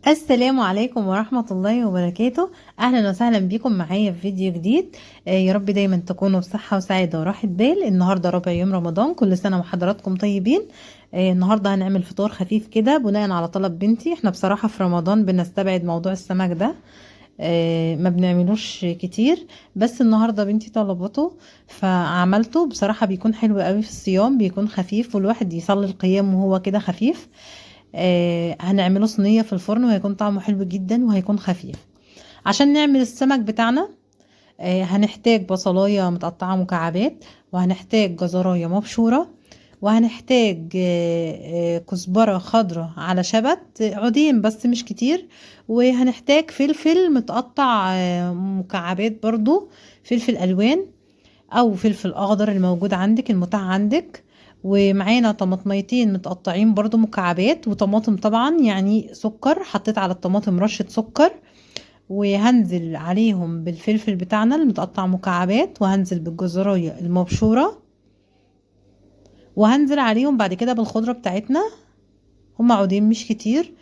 السلام عليكم ورحمة الله وبركاته. أهلا وسهلا بكم معايا في فيديو جديد. يا رب دايما تكونوا بصحة وسعادة وراحة بال. النهاردة رابع يوم رمضان، كل سنة وحضراتكم طيبين. النهاردة هنعمل فطار خفيف كده بناء على طلب بنتي. احنا بصراحة في رمضان بنستبعد موضوع السمك ده، ما بنعملوش كتير، بس النهاردة بنتي طلبته فعملته. بصراحة بيكون حلو قوي في الصيام، بيكون خفيف والواحد يصلي القيام وهو كده خفيف. هنعمله صينية في الفرن وهيكون طعمه حلو جدا وهيكون خفيف. عشان نعمل السمك بتاعنا، هنحتاج بصلاية متقطعة مكعبات، وهنحتاج جزراية مبشورة، وهنحتاج كزبرة خضراء على شبت، عودين بس مش كتير، وهنحتاج فلفل متقطع مكعبات برضو، فلفل ألوان أو فلفل أخضر الموجود عندك المتاح عندك، ومعانا طماطميتين متقطعين برضو مكعبات، وطماطم طبعا يعني سكر، حطيت على الطماطم رشة سكر، وهنزل عليهم بالفلفل بتاعنا المتقطع مكعبات، وهنزل بالجزراية المبشورة، وهنزل عليهم بعد كده بالخضرة بتاعتنا، هم عودين مش كتير.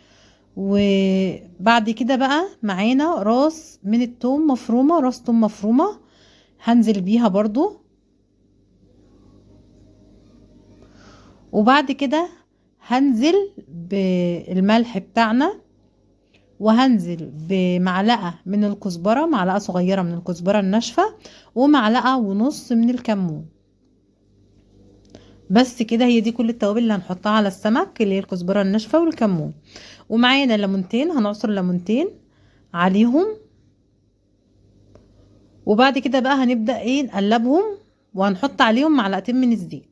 وبعد كده بقى معانا راس من التوم مفرومة، راس توم مفرومة هنزل بيها برضو. وبعد كده هنزل بالملح بتاعنا، وهنزل بمعلقة من الكزبرة، معلقة صغيرة من الكزبرة الناشفة، ومعلقة ونص من الكمون. بس كده، هي دي كل التوابل اللي هنحطها على السمك، اللي هي الكزبرة الناشفة والكمون. ومعانا ليمونتين، هنعصر ليمونتين عليهم. وبعد كده بقى هنبدأ نقلبهم، وهنحط عليهم معلقتين من الزيت.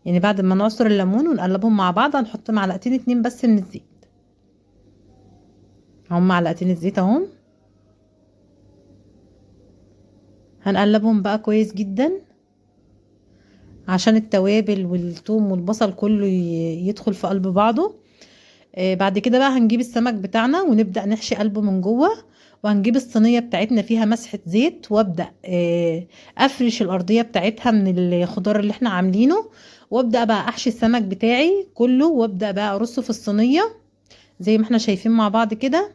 يعني بعد ما نعصر الليمون ونقلبهم مع بعض هنحط معلقتين 2 بس من الزيت. هم معلقتين الزيت اهم، هنقلبهم بقى كويس جدا عشان التوابل والثوم والبصل كله يدخل في قلب بعضه. بعد كده بقى هنجيب السمك بتاعنا ونبدأ نحشي قلبه من جوه، وهنجيب الصينية بتاعتنا فيها مسحة زيت، وابدأ افرش الارضية بتاعتها من الخضار اللي احنا عاملينه، وابدأ بقى احشي السمك بتاعي كله، وابدأ بقى ارصه في الصينية زي ما احنا شايفين مع بعض كده.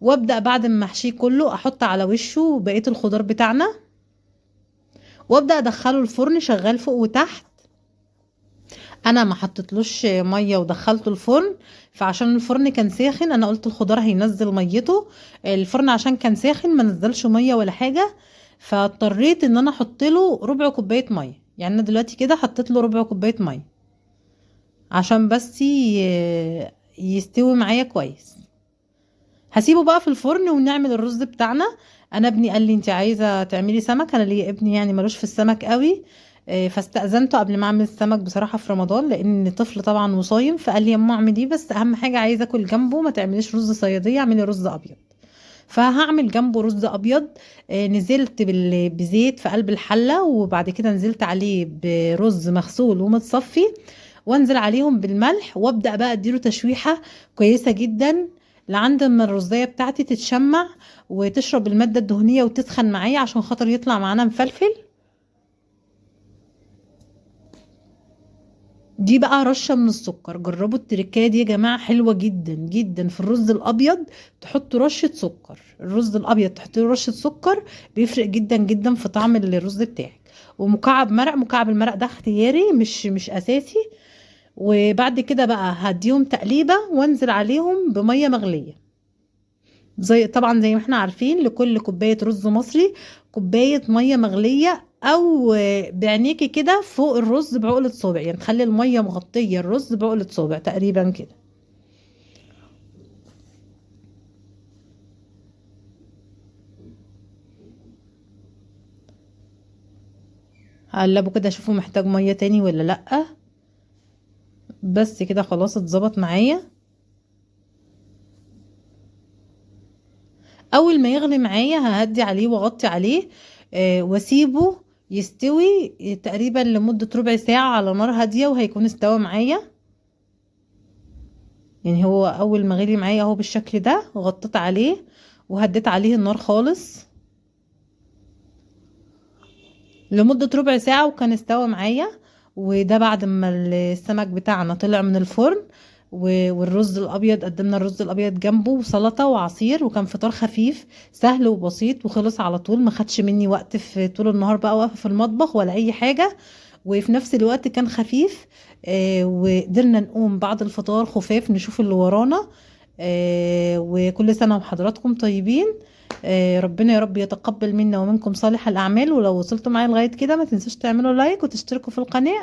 وابدأ بعد ما احشيه كله احط على وشه بقية الخضار بتاعنا، وابدأ ادخله الفرن شغال فوق وتحت. انا ما حطيتلوش مية ودخلته الفرن، فعشان الفرن كان ساخن انا قلت الخضار هينزل ميته، الفرن عشان كان ساخن ما نزلش مية ولا حاجة، فاضطريت ان انا احط له ربع كوباية مية. يعني انا دلوقتي كده حطيت له ربع كوباية مية عشان بس يستوي معايا كويس. هسيبه بقى في الفرن ونعمل الرز بتاعنا. انا ابني قال لي انت عايزه تعملي سمك، انا ليا ابني يعني ملوش في السمك قوي، فاستأذنته قبل ما اعمل السمك بصراحة في رمضان، لان طفل طبعا وصايم، فقال لي يا ماما اعمل ايه، بس اهم حاجة عايزه اكل جنبه، ما تعمليش رز صياديه، اعملي رز ابيض. فهعمل جنبه رز ابيض. نزلت بزيت في قلب الحلة، وبعد كده نزلت عليه برز مغسول ومتصفي، وانزل عليهم بالملح، وابدا بقى اديله تشويحه كويسة جدا لعند ما الرزايه بتاعتي تتشمع وتشرب المادة الدهنية وتسخن معايا، عشان خاطر يطلع معانا مفلفل. دي بقى رشه من السكر. جربوا التركايه دي يا جماعة، حلوة جدا جدا في الرز الابيض. تحطوا رشه سكر، الرز الابيض تحطوا له رشه سكر، بيفرق جدا جدا في طعم الرز بتاعك. ومكعب مرق، مكعب المرق ده اختياري مش اساسي. وبعد كده بقى هديهم تقليبه وانزل عليهم بميه مغليه، زي طبعا زي ما احنا عارفين لكل كوباية رز مصري كوباية مية مغليه، او بعينيكي كده فوق الرز بعقله صابع، يعني تخلي المية مغطيه الرز بعقله صابع تقريبا كده. هقلبه كده اشوفه محتاج مية تاني ولا لا. بس كده خلاص اتظبط معايا. اول ما يغلي معايا ههدي عليه واغطي عليه، واسيبه يستوي تقريبا لمدة ربع ساعة على نار هادية، وهيكون استوى معايا. يعني هو اول ما غلي معايا اهو بالشكل ده، غطيت عليه وهديت عليه النار خالص لمدة ربع ساعة، وكان استوى معايا. وده بعد ما السمك بتاعنا طلع من الفرن. والرز الابيض، قدمنا الرز الابيض جنبه وسلطة وعصير، وكان فطار خفيف سهل وبسيط وخلص على طول، ما خدش مني وقت في طول النهار بقى واقفة في المطبخ ولا اي حاجة، وفي نفس الوقت كان خفيف. وقدرنا نقوم بعد الفطار خفاف نشوف اللي ورانا. وكل سنة وحضراتكم طيبين. ربنا يا رب يتقبل منا ومنكم صالح الأعمال. ولو وصلتوا معايا لغاية كده ما تنسوش تعملوا لايك وتشتركوا في القناة.